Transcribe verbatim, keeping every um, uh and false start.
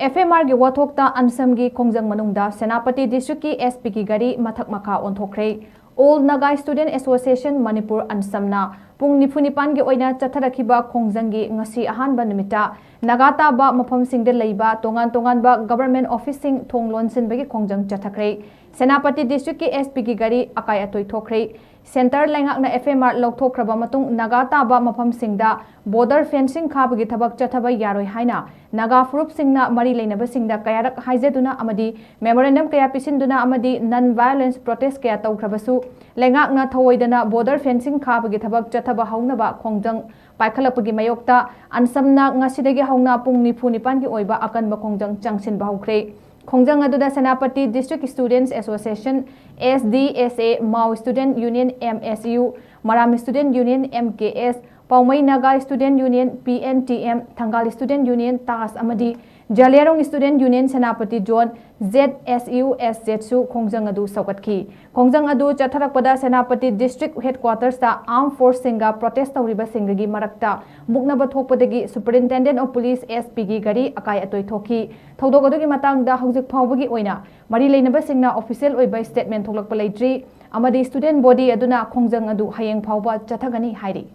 F M ꯑꯥꯔꯒꯤ ꯋꯥꯊꯣꯛꯇ ꯑꯟꯁꯝꯒꯤ ꯈꯣꯡꯖꯪ ꯃꯅꯨꯡꯗ ꯁꯦꯅꯥꯄꯇꯤ ꯗꯤꯁꯇ꯭ꯔꯤꯛꯀꯤ ꯑꯦꯁ ꯄꯤꯒꯤ ꯒꯥꯔꯤ ꯃꯊꯛ ꯃꯈꯥ ꯑꯣꯟꯊꯣꯛꯈ꯭ꯔꯦ꯫ All Naga Student Association Manipur, ꯑꯟꯁꯝꯅ ꯄꯨꯡ ꯅꯤꯐꯨ ꯅꯤꯄꯥꯟꯒꯤ ꯑꯣꯏꯅ ꯆꯠꯊꯔꯛꯈꯤꯕ ꯈꯣꯡꯖꯪꯒꯤ ꯉꯁꯤ ꯑꯍꯥꯟꯕ ꯅꯨꯃꯤꯠꯇ ꯅꯥꯒꯥ ꯇꯥꯕ ꯃꯐꯝꯁꯤꯡꯗ ꯂꯩꯕ ꯇꯣꯉꯥꯟ ꯇꯣꯉꯥꯟꯕ ꯒꯕꯔꯃꯦꯟ ꯑꯣꯐꯤꯁꯁꯤꯡ ꯊꯣꯡ ꯂꯣꯟꯁꯤꯟꯕꯒꯤ ꯈꯣꯡꯖꯪ ꯆꯠꯊꯈ꯭ꯔꯦ꯫ ꯁꯦꯅꯥꯄꯇꯤ ꯗꯤꯁꯇ꯭ꯔꯤꯛꯀꯤ ꯑꯦꯁ ꯄꯤꯒꯤ ꯒꯥꯔꯤ ꯑꯀꯥꯏ ꯑꯇꯣꯏ ꯊꯣꯛꯈ꯭ꯔꯦ꯫ ꯁꯦꯟꯇꯔ ꯂꯩꯉꯥꯛꯅ ꯑꯦꯐ ꯑꯦꯝ ꯑꯥꯔ ꯂꯧꯊꯣꯛꯈ꯭ꯔꯕ ꯃꯇꯨꯡ ꯅꯥꯒꯥ ꯇꯥꯕ ꯃꯐꯝꯁꯤꯡꯗ ꯕꯣꯔꯗꯔ ꯐꯦꯟꯁꯤꯡ ꯈꯥꯕꯒꯤ ꯊꯕꯛ ꯆꯠꯊꯕ ꯌꯥꯔꯣꯏ ꯍꯥꯏꯅ ꯅꯥꯒꯥ ꯐꯨꯔꯨꯞꯁꯤꯡꯅ ꯃꯔꯤ ꯂꯩꯅꯕꯁꯤꯡꯗ ꯀꯌꯥꯔꯛ ꯍꯥꯏꯖꯗꯨꯅ ꯑꯃꯗꯤ ꯃꯦꯃꯣꯔꯦꯟꯗꯝ ꯀꯌꯥ ꯄꯤꯁꯤꯟꯗꯨꯅ ꯑꯃꯗꯤ ꯅꯟ ꯚꯥꯏꯑꯣꯂꯦꯟꯁ ꯄ꯭ꯔꯣꯇꯦꯁ ꯀꯌꯥ ꯇꯧꯈ꯭ꯔꯕꯁꯨ ꯂꯩꯉꯥꯛꯅ ꯊꯧꯑꯣꯏꯗꯅ ꯕꯣꯔꯗꯔ ꯐꯦꯟꯁꯤꯡ ꯈꯥꯕꯒꯤ ꯊꯕꯛ ꯆꯠꯊꯕ ꯍꯧꯅꯕ ꯈꯣꯡꯖꯪ ꯄꯥꯏꯈꯠꯂꯛꯄꯒꯤ ꯃꯥꯌꯣꯛꯇ ꯑꯟꯁꯝꯅ ꯉꯁꯤꯗꯒꯤ ꯍꯧꯅ ꯄꯨꯡ ꯅꯤꯐꯨ ꯅꯤꯄꯥꯟꯒꯤ ꯑꯣꯏꯕ ꯑꯀꯟꯕ ꯈꯣꯡꯖꯪ ꯆꯪꯁꯤꯟꯕ ꯍꯧꯈ꯭ꯔꯦ꯫ ꯈꯣꯡꯖꯪ ꯑꯗꯨꯗ Senapati district students association, S D S A, Mao student union, M S U, Maram student union, M K S, Poumai Naga student union, P N T M, Thangal student union, ꯇꯥꯁ, ꯑꯃꯗꯤ Zeliangrong student union Senapati zone, Z S U S ꯖꯦꯗꯁꯨ ꯈꯣꯡꯖꯪ ꯑꯗꯨ ꯁꯧꯒꯠꯈꯤ꯫ ꯈꯣꯡꯖꯪ ꯑꯗꯨ ꯆꯠꯊꯔꯛꯄꯗ Senapati district ꯍꯦꯗꯀ꯭ꯋꯥꯇꯔꯁꯇ ꯑꯥꯔꯝ ꯐꯣꯔꯁꯁꯤꯡꯒ ꯄ꯭ꯔꯣꯇꯦꯁ ꯇꯧꯔꯤꯕꯁꯤꯡꯒꯒꯤ ꯃꯔꯛꯇ ꯃꯨꯛꯅꯕ ꯊꯣꯛꯄꯗꯒꯤ ꯁꯨꯄꯔꯤꯟꯇꯦꯟꯗꯦꯟꯠ ꯑꯣꯐ ꯄꯨꯂꯤꯁ, ꯑꯦꯁ ꯄꯤꯒꯤ ꯒꯥꯔꯤ ꯑꯀꯥꯏ ꯑꯇꯣꯏ ꯊꯣꯛꯈꯤ꯫ ꯊꯧꯗꯣꯛ ꯑꯗꯨꯒꯤ ꯃꯇꯥꯡꯗ ꯍꯧꯖꯤꯛ ꯐꯥꯎꯕꯒꯤ ꯑꯣꯏꯅ ꯃꯔꯤ ꯂꯩꯅꯕꯁꯤꯡꯅ ꯑꯣꯐꯤꯁꯤꯌꯦꯜ ꯑꯣꯏꯕ ꯁ꯭ꯇꯦꯠꯃꯦꯟꯠ ꯊꯣꯛꯂꯛꯄ ꯂꯩꯇ꯭ꯔꯤ ꯑꯃꯗꯤ ꯁ꯭ꯇꯨꯗꯦꯟꯠ ꯕꯣꯗꯤ ꯑꯗꯨꯅ ꯈꯣꯡꯖꯪ ꯑꯗꯨ ꯍꯌꯦꯡ ꯐꯥꯎꯕ ꯆꯠꯊꯒꯅꯤ ꯍꯥꯏꯔꯤ꯫